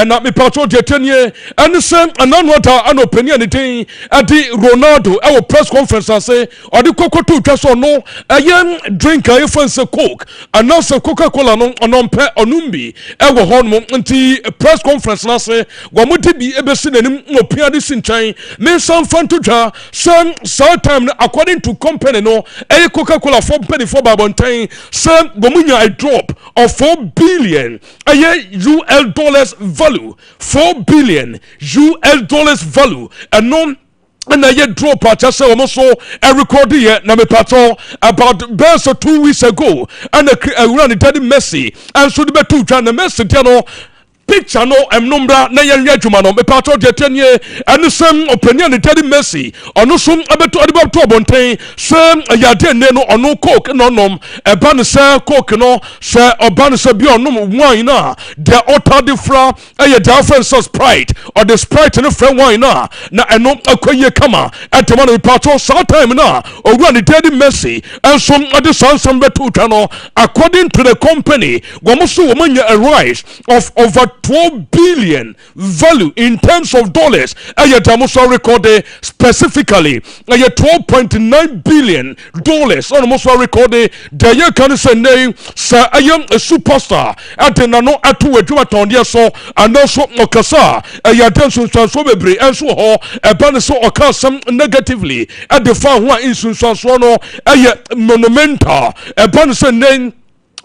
Ɛna mepatɔ deɛ tɛnie ɛne sɛ ɛnano ada ɛna ɔpanin a ne din ɛde Ronaldo ɛwɔ press conference ase, ɔde kɔkɔto twa sɛ ɔno ɛyɛ drink a yɛfa sɛ Coke anaasɛ Coca Cola no, ɔno mpɛ, ɔnom bi ɛwɔ hɔ nom. Nti press conference no ase, wɔn de bi ɛbɛsi n'anim na ɔpia de si nkyɛn. Ne nsa nfa nto dwa sɛ saa time no, according to company no, ɛyɛ Coca Cola fo mpanimfoɔ baabɔntɛn sɛ wɔn nya a drop of 4 billion ɛyɛ US dollars value, $4 billion value. Ɛno ɛna ɛyɛ drop akyɛ sɛ wɔn nso ɛrekɔdi yɛ. Na mepatɔ about bɛɛ sɛ 2 weeks ago ɛna ɛwura ne daddy Messi ɛnso de bɛto dwa. Na Messi deɛ no, picture no ɛno mmra na yɛnyɛ adwuma no. Mepatɔ deɛ tɛnie ɛne sɛ ɔpanin a ne daddy Messi, ɔno nso ɛbɛto ɔde bɛto abɔnten sɛ ɛyɛ adeɛ nne no, ɔno Coke na ɔnom. Ɛba ne sɛ Coke no, sɛ ɔba ne sɛ bi ɔnom wine a, deɛ ɔta de fra ɛyɛ deɛ afrɛ sɛ Sprite. Ɔde Sprite no frɛ wine a, na ɛno akɔ yie kama ɛtɛma no. Mepatɔ saa time no a owura ne daddy Messi ɛnso ɛde saa nsɛm bɛto twa no, according to the company, wɔn nso wɔn anya a rise of over 12 billion value in terms of dollars. Ɛyɛ deɛ mo so record, specifically ɛyɛ $12.9 billion ɔno mo so record. Deɛ yɛ ka ne sɛ nnɛ sɛ ɛyɛ superstar ɛde n'ano ɛto adwuma tɔndeɛ so anaasɔ ɔkasa a, ɛyɛ adeɛ nsunsuansoɔ bebree ɛnso wɔ hɔ. Ɛba ne sɛ ɔka asɛm negatively ɛde fa ho a, nsunsuansoɔ no ɛyɛ monumental. Ɛba ne sɛ nnɛ